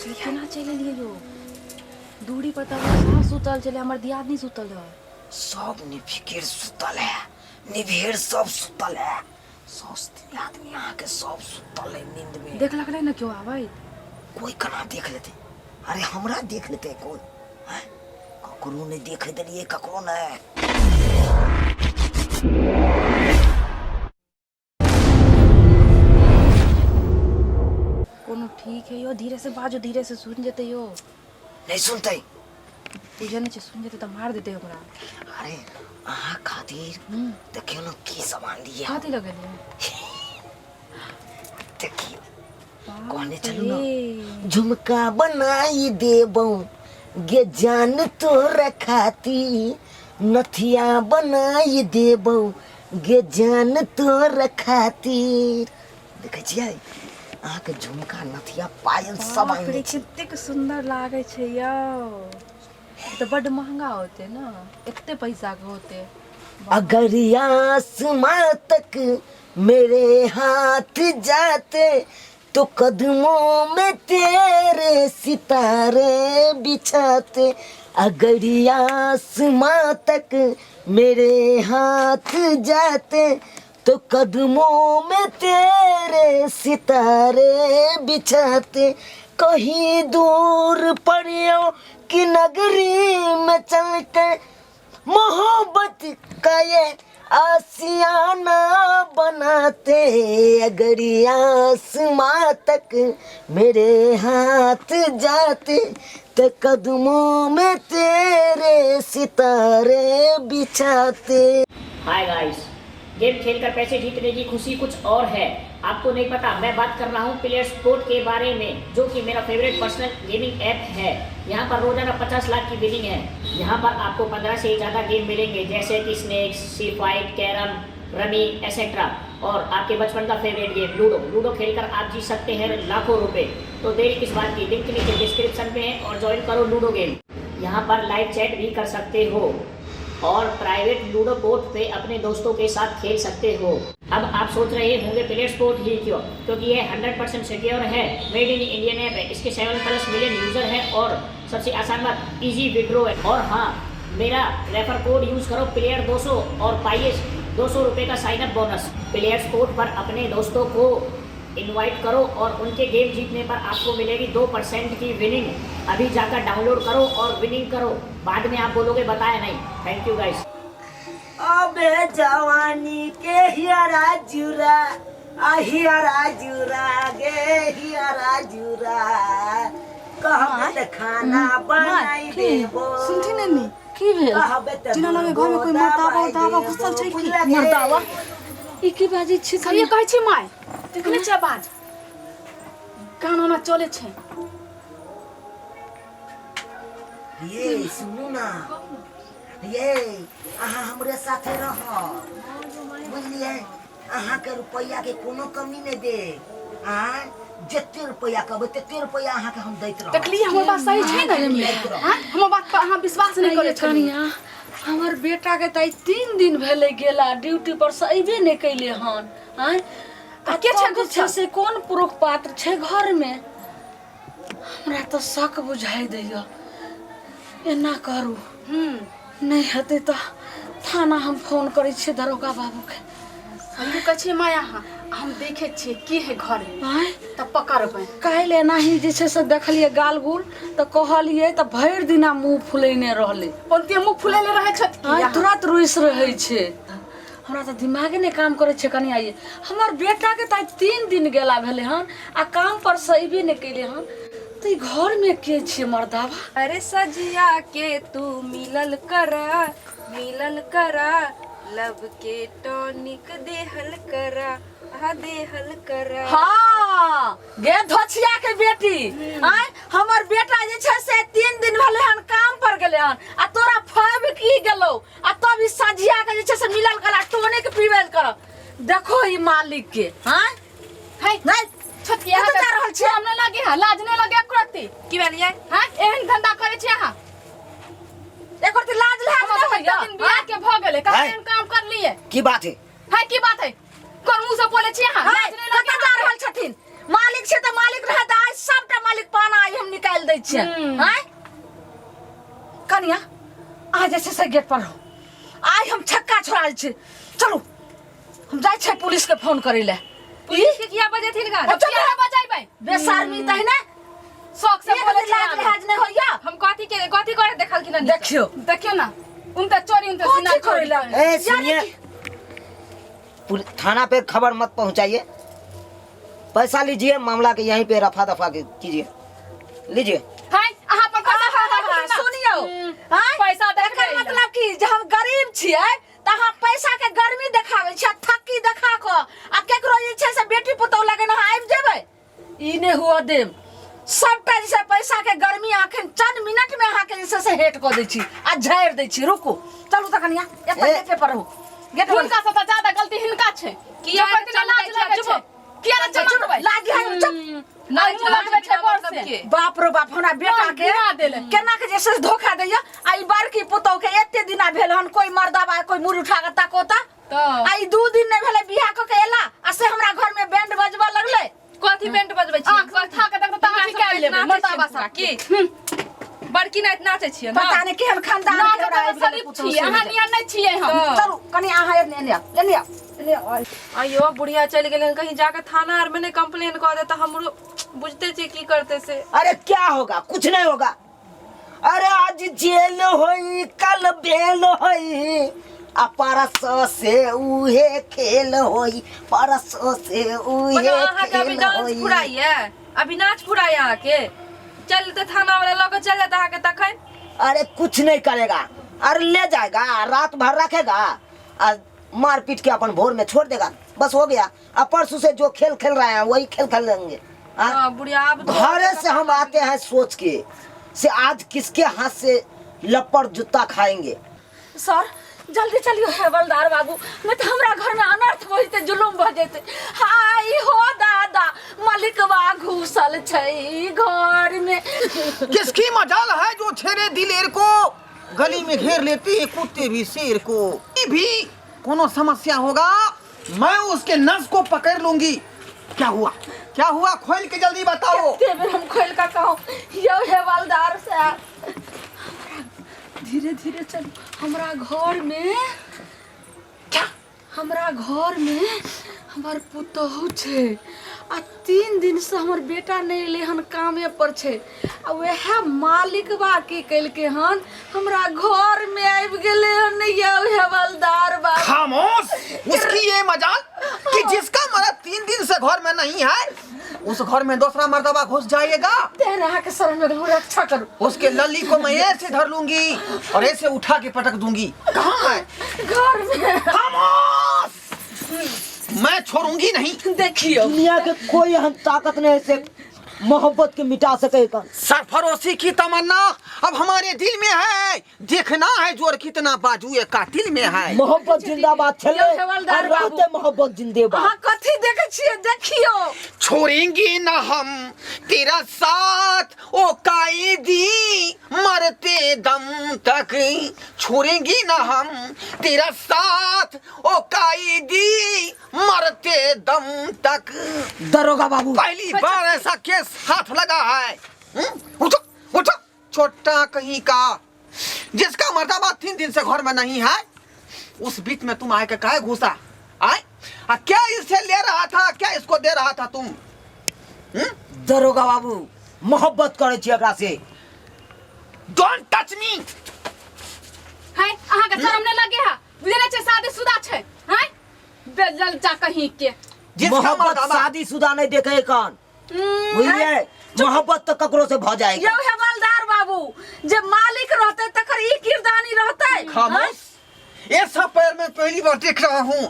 बुझलियै? केना चलि एलियै यौ? दूरी पर तऽ हमर सास सुतल छलै, हमर दियादनी सुतल रहै। सब निफिकिर सुतल है, निभेर सब सुतल है, साउस दियादनी अहाँके सब सुतल है नींद में। देखलक नहि ने केओ आबैत? कोई केना देख लेतै? अरे हमरा देख लेतै कोई? आँय? ककरो नहि देखे देलियै, ककरो नहि। कोनो ठीक है यौ, धीरे से बाजू, धीरे से, सुन जेतै यौ। नहीं सुनतै। बुझै नहि छै, सुन जेतै तऽ मार देतै हमरा। अरे अहाँ खातिर देखियौ ने की सामान दिए। कथी लगेलियै? देखियौ, बाप कहने चलू ने। रे। झुमका बनाई देबौ गे जान तोरा खाती, नथिया बनाई देबौ गे जान तोरा खातिर। देखै छियै, अहाँके झुमका, नथिया, पायल सब बाप रे, आनने छी। कतेक सुन्दर लागै छै यौ। ई तऽ बड्ड महंगा होतै ने, एते पैसा के होतै? अगर आसमां तक मेरे हाथ जाते तो कदमों में तेरे सितारे बिछाते, अगर आसमां तक मेरे हाथ जाते तो कदमों में तेरे सितारे बिछाते, कहीं दूर परियों की नगरी में चल के मोहब्बत का ये आसियाना बनाते, अगर आसमां तक मेरे हाथ जाते तो कदमों में तेरे सितारे बिछाते। हाय गाइस, गेम खेलकर पैसे जीतने की खुशी कुछ और है, आपको नहीं पता। मैं बात कर रहा हूँ प्लेयर स्पोर्ट के बारे में, जो कि मेरा फेवरेट पर्सनल गेमिंग ऐप है। यहाँ पर रोजाना 50 लाख की विनिंग है। यहाँ पर आपको 15 से ज़्यादा गेम मिलेंगे, जैसे कि snake, sea fight, carrom, rummy etcetera, और आपके बचपन का फेवरेट गेम लूडो। लूडो खेलकर आप जीत सकते हैं लाखों रुपए। तो देरी किस बात की, लिंक नीचे डिस्क्रिप्शन में है और ज्वाइन करो लूडो गेम। यहाँ पर लाइव चैट भी कर सकते हो और प्राइवेट लूडो बोर्ड पे अपने दोस्तों के साथ खेल सकते हो। अब आप सोच रहे होंगे प्लेयर स्पोर्ट ही क्यों? क्योंकि ये 100% सिक्योर है, मेड इन इंडियन ऐप है, इसके 7+ मिलियन यूजर है और सबसे आसान बात इजी विड्रो है। और हाँ, मेरा रेफर कोड यूज करो प्लेयर 200 और पाइए 200 रुपये का sign up bonus. Player sport पर अपने दोस्तों को इनवाइट करो और उनके गेम जीतने पर आपको मिलेगी 2% की विनिंग। अभी जाकर डाउनलोड करो और विनिंग करो, बाद में आप बोलोगे बताया नहीं। Thank you guys. अबे जवानी के हियरा जुरा, आ हियरा जुरा गे हियरा जुरा, कहबे त खाना बनाई देबो। सुनथिन ने नी? की भेल? कहबे त टीना लगे घर में कोई मर्दावा उर्दावा घुसल छै की? मर्दावा? ई की बाजै छी? सही कहै छी माय, देखने छै आवाज, गाना उना चले छै। ये सुनू ना, ये अहाँ हमरे साथे रह, बुझलियै? अहाँके रुपैआ के कोनो कमी नहि दे। आँय, जते रुपैआ कहबै तते रुपैआ अहाँके हम दैत रहब। देखलियै, हमर बात सही छै ने? आँय, हमर बात पर अहाँ विश्वास नहि करै छलियै। कनिया, हमर बेटा के तऽ आइ 3 दिन भेलै गेला ड्यूटी पर से अयबे नहि कैले हन। आँय, आ के छै तब जे छै गुस्सा? से कोन पुरुख पात्र छै घर में? हमरा तऽ शक बुझाइ दैया। एना करू, नहि हेतै तऽ थाना हम फोन करै छियै दरोगा बाबूके। सही कहै छियै माय अहाँ। हम देखै छियै की है घर में। आँय, तब पकड़बै। काल्हि एनाही जे छै से देखलियै गाल गुल तऽ कहलियै तऽ भरि दिना मुँह फुलैने रहलै। ओनते मुँह फुलेले रहै छथि की आँय, अहाँ? तुरंत रुसि रहै छै। हमरा तऽ दिमागे नहि काम करै छै कनिया। ये हमर बेटाके तऽ आइ 3 दिन गेला भेलै हन आ काम पर से अयबे नहि केलै हन, तऽ ई घरमे के छियै मर्दाबा? अरे सजिया के तू मिलल करा, मिलल करा, लब के टॉनिक देहल करा, आ देहल करा। हाँ गे धोछिया के बेटी, आय हमर बेटा जे छै से 3 दिन भेलै हन काम पर गेलै हन आ तोरा फब की गेलौ, आ तब ई सझिया के जे छै से मिलल करा टॉनिक पीबल कर। देखो ई मालिक के। हाँ है नहीं छोटकी, कतऽ अहाँ जा रहल छियै? हम नहि लगे है, लाज नहि लगे एको रत्ती? की भेलियै? हाँ, एहन धंधा करै छी अहाँ? एको रत्ती लाज लाज हमर नहि सबके होइया? दिन बियाह के भऽ गेलै, कहाँ है? एहन काम कर लिए? की बात है? है की बात है? कोन मुँह से बोलै छी अहाँ? है, लाज नहि लगे कतऽ जा अहाँके? रहल छथिन? मालिक छै तऽ मालिक रहत। आइ सबटा मालिक पाना आइ हम निकाल आँय कनिया अहाँ जे छै से गेट पर रहू आइ हम छक्का छोड़ायल छी चलू हम जाइ छियै पुलिस के फोन करै लए पुलिस के किया बजेथिन गा चुप किया बजेबै बेशर्मी तहिने शौक से एक बोले दिन लाज लिहाज नहि होइया हम कथी के कथी करे देखलखिन हन देखियौ देखियौ ना उनका चोरी उनका कथी सीना करै चोरी लए ए सुनिए थाना पे खबर मत पहुंचाइए पैसा लीजिए मामला के यहीं पे रफा दफा के कीजिए लीजिए हाय अहाँ अपन पैसा हाँ, हाँ, हाँ, सुनियौ आँय? पैसा देखबै एकर मतलब की जे हम गरीब छियै तऽ अहाँ पैसा के गर्मी देखाबै छियै आ थक्की देखा कऽ आ केकरो जे छै से बेटी पुतहु लगन अहाँ आबि जेबै ई नहि हुअ देब सबटा जे छै पैसा के गर्मी अखन चंद मिनट में अहाँके जे छै से हेट कऽ दै छी आ झाड़ि दै छी रुकू चलू तऽ कनिया एतऽ ए। गेटे पर रहू गेट पर हुनका से तऽ ज्यादा गलती हिनका छै किया किया ने लाज चमकै लगै छै? छै किया ने चमकबै लाज है चुप नहि मुँह लगबै छै बड़ से के। बाप रो बाप हमरा बेटा के गिरा देले। केना के जे से धोखा दैया आ ई बड़की पुतोह के एते दिना भेल हन कोई मर्दाबा कोई मुड़ी उठा के ताकोता तऽ आ ई 2 दिन नहीं भेलै बियाह क के एला आ से हमरा घर में बैंड बजबऽ लगलै कथी बैंड बजबै छी आँख उठा के देखतौ तऽ आँखि काटि लेबै मर्दाबा सब की बड़की नाइत नाचै छियै ना पता नहीं केहन खानदान ना के हमरा तऽ आबि गेलै शरीफ पुतोह छियै से। अहाँ नियन नहि छियै हम तऽ चलू कनि अहाँ एने एने आउ एने आउ एने आउ अयो बुढ़िया चलि गेलै कहीं जाके थाना आर में नहीं कंप्लेन कऽ दे तऽ हमरो बुझते छियै की करते से अरे क्या होगा कुछ नहीं होगा अरे आज जेल होई कल बेल होई आ परसों से उहे खेल होई परसों से उहे मतलब अहाँके अभी खेल डांस होई फुराइए अभी नाच फुराइए अहाँके चल तऽ थाना वाला लऽ कऽ चलि जायत अहाँके तखन अरे कुछ नहीं करेगा अरे ले जाएगा रात भर रखेगा आ मार पीट के अपन भोर में छोड़ देगा बस हो गया अब परसों से जो खेल खेल रहे हैं वही खेल खेल लेंगे हाँ? हाँ, बुढ़िया आब तो- घरे से हम आते हैं सोच के से आज किसके हाथ से लपड़ जूता खाएंगे सर जल्दी चलियो हवलदार बाबू नहीं तो हमरा घर में अनर्थ हो जेतै जुलुम भऽ जेतै हाय हो दादा मलिकवा घुसल छै घर में किसकी मजाल है जो छेड़े दिलेर को गली में घेर लेती है कुत्ते भी शेर को ये भी कोनो समस्या होगा मैं उसके नस को पकड़ लूंगी क्या हुआ क्या हुआ खोल के जल्दी बताओ कते बेर हम खोल कऽ कहूँ यौ हवलदार साहब धीरे धीरे चलू हमरा घर में क्या हमरा घर में हमर पुतोहु छै आ 3 दिन से हमर बेटा नहि एलै हन कामे पर छै आ वएह मालिकवा की केलकै हन हमरा घर में आबि गेलै हन यौ हवलदार बाबू खामोश उसकी ये मजाल कि जिसका मर्द 3 दिन से घर में नहीं है उस घर में दूसरा मर्दबा घुस जाएगा तेहन अहाँके शरण में गेलहुँ रक्षा करू उसके लल्ली को मैं ऐसे धर लूंगी और ऐसे उठा के पटक दूंगी कहाँ है घर में खामोश मैं छोड़ूंगी नहीं देखियौ दुनिया के कोई हम ताकत नहीं से मोहब्बत के मिटा सके का सरफरोशी की तमन्ना अब हमारे दिल में है देखना है जोर कितना बाजू ये कातिल में है मोहब्बत जिंदाबाद छले यौ हवलदार और रहते बाबू। मोहब्बत जिंदाबाद अहाँ कथी देखै छियै देखियौ छोड़ेंगे ना हम तेरा साथ ओ कायदी मरते दम तक छोड़ेंगे ना हम तेरा साथ ओ कायदी मरते दम तक दरोगा बाबू पहली बार ऐसा केस हाथ लगा है उठो उठो छोटा कहीं का जिसका मर्दाबा 3 दिन से घर में नहीं है उस बीच में तुम आए के काहे घुसा आए आ क्या इसे ले रहा था क्या इसको दे रहा था तुम दरोगा बाबू मोहब्बत करे छी एकरा से don't touch me है अहाँ के शर्म नहीं लगे है बुझे नहीं छै शादीशुदा छै हैं बेजल जा कहीं के जिसका मोहब्बत मर्दाबा शादीशुदा नहीं देखे कौन बुझलिए मोहब्बत तो ककरो से भ जाएगा यौ हवलदार बाबू जे मालिक रहते तकर ई किरदानी रहते खामोश ऐसा पैर में पहली बार देख रहा हूँ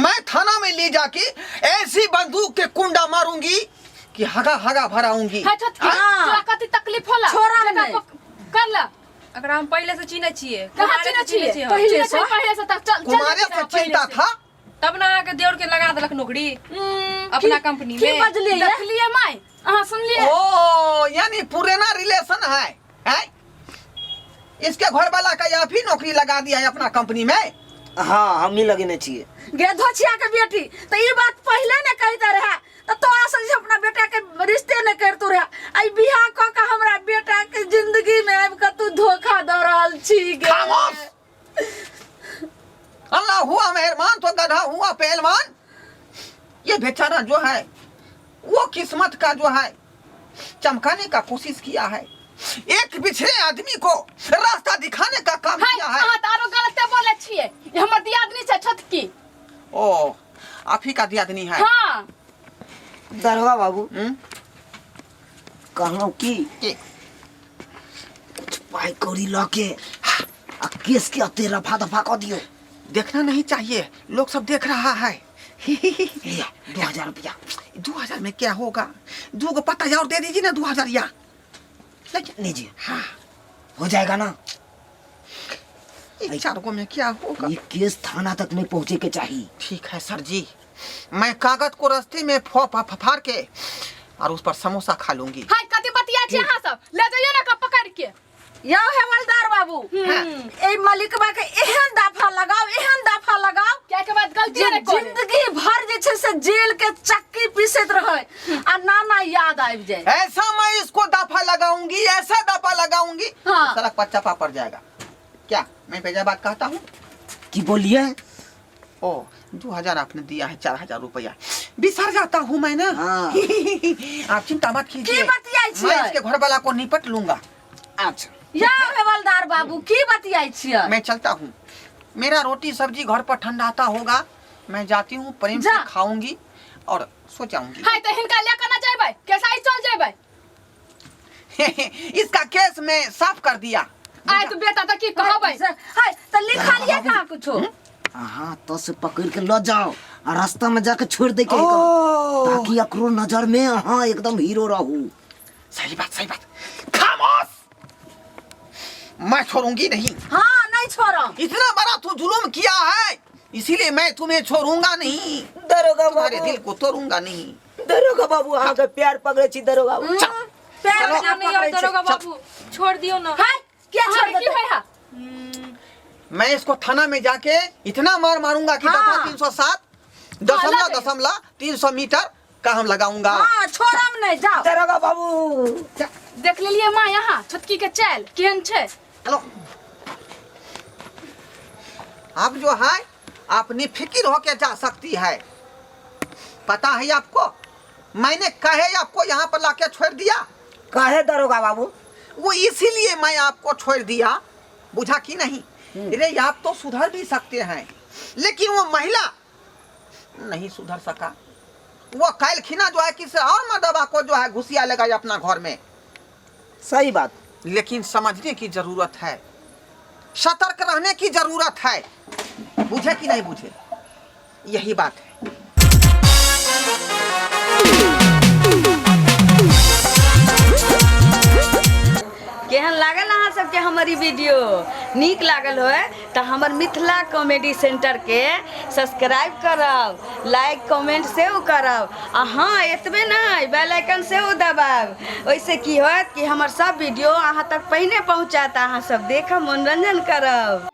मैं थाना में ले जाके ऐसी बंदूक के कुंडा मारूंगी कि हगा हगा भराऊंगी है छोटकी हाँ। तोरा कथी तकलीफ होला छोड़ा जेकरा नहि। कर ला एकरा हम पहिले से चिन्है छियै कहाँ कुमारे चिन्है से चिन्है छियै छियै हम। पहिले से पहिले से तऽ चल चल कुमारे से चिंता था तब ना अहाँके देवर के लगा देलक नौकरी अपना कंपनी की में बजलियै ये? देखलियै माय अहाँ सुनलियै ओ यानी पुराना रिलेशन है हैं? इसके घर वाला का या भी नौकरी लगा दिया है अपना कंपनी में हाँ हम ही लगेने छियै गे धोछिया के बेटी तऽ ई बात पहिले ने कहिते रहे तऽ तोरा से जे अपना बेटा के रिश्ते ने करतू रहे आई बियाह कऽ के हमरा बेटा के जिंदगी वो किस्मत का जो है चमकाने का कोशिश किया है, एक बिछड़े आदमी को रास्ता दिखाने का काम हाय किया है। अहाँ तऽ आरो गलते बोलै छियै। ई हमर दियादनी छै छोटकी। ओ आप ही का दियादनी है? हाँ। दरोगा बाबू, हम्म? कहलहुँ की की? कुछ पाई कौड़ी लऽ के आ केस के अते रफा दफा कऽ दियौ। देखना नहीं चाहिए, लोग सब देख रहा है। लिअ 2000 रुपया। 2000 में क्या होगा? दो गो पत्ता और दे दीजिए ना, 2000 या लीजिए। हाँ। हो जाएगा ना? ये चार गो में क्या होगा? ये केस थाना तक नहीं पहुंचे के चाहिए। ठीक है सर जी, मैं कागज को रास्ते में फाड़ के और उस पर समोसा खा लूंगी। हाय कथी बतिया छी अहाँ सब, ले जाइयो ना का पकड़ के। यौ हेवलदार बाबू, ए मलिकबा के एहन दफा लगाओ, एहन दफा लगाओ क्या के बाद गलती जे नहि करे। जिंदगी भर जे छै से जेल के चक्की पीसैत रहे आ नाना याद आबि जाए। ऐसा मैं इसको दफा लगाऊंगी, ऐसा दफा लगाऊंगी। हाँ। सड़क पर चपा पड़ जाएगा। क्या मैं बेजा बात कहता हूँ? की बोलिए? ओ 2000 आपने दिया है, 4000 रुपया बिसर जाता हूँ मैं ना। हाँ। आप चिंता मत कीजिए। की बतियाइ छियै? मैं इसके घर वाला को निपट लूंगा। अच्छा। यौ हेवलदार बाबू, की बतियाइ छियै? मैं चलता हूँ, मेरा रोटी सब्जी घर पर ठंडाता होगा। मैं जाती हूँ, प्रेम से जा। खाऊंगी और सो जाऊंगी। हाय तऽ हिनका लए कऽ ना जेबै, केसाई चल जेबै। इसका केस मैं साफ कर दिया। आय तऽ बेटा तऽ की कहबै? हाय तऽ लिखलियै कहाँ कुछो? अहाँ तो से पकड़ के ल जाओ आ रास्ता में जाके छोड़ दे के ओ। ताकि अकरो नजर में अहाँ एकदम हीरो रहू। सही बात, सही बात। खामोश, मैं छोड़ूंगी नहीं। हाँ नहीं छोड़म। इतना बड़ा तू जुल्म किया है, इसीलिए मैं तुम्हें छोड़ूंगा नहीं। दरोगा तुम्हारे बाबू, दिल को तोड़ूंगा नहीं। दरोगा बाबू, अहाँ के प्यार पकड़े छी दरोगा बाबू। पैर चलो। केना नहीं पकड़ै छै? दरोगा बाबू, छोड़ दियो ना। हाय किया छोड़ अहाँके की देतै? होइ हा? मैं इसको थाना में जाके इतना मार मारूंगा कि हाँ। दफा 307 दशमलव हाँ, दशमलव 300 मीटर का हम लगाऊंगा। हाँ छोड़म नहीं, जाओ। दरोगा बाबू देख लेलियै माँ यहाँ छोटकी के चालि केहन छै। चलो आप जो है आप निफिक्र होके जा सकती है। पता है आपको मैंने कहे आपको यहाँ पर लाके छोड़ दिया? काहे दरोगा बाबू? वो इसीलिए मैं आपको छोड़ दिया, बुझा कि नहीं? अरे आप तो सुधर भी सकते हैं, लेकिन वो महिला नहीं सुधर सका। वो कालखिना जो है किसी और मर्दबा को जो है घुसिया लगा अपना घर में। सही बात। लेकिन समझने की जरूरत है, सतर्क रहने की जरूरत है। बुझे कि नहीं बुझे? यही बात है। केहन लागल अहाँ सबके हमर ई वीडियो? नीक लागल होय तऽ हमर मिथिला कॉमेडी सेंटरके सब्सक्राइब करब, लाइक कमेंट सेहो करब आ हँ एतबे नहि बेल आइकन सेहो दबायब। ओहिसँ की होयत कि हमर सब वीडियो अहाँ तक पहिने पहुँचत, अहाँ सब देखब, मनोरंजन करब।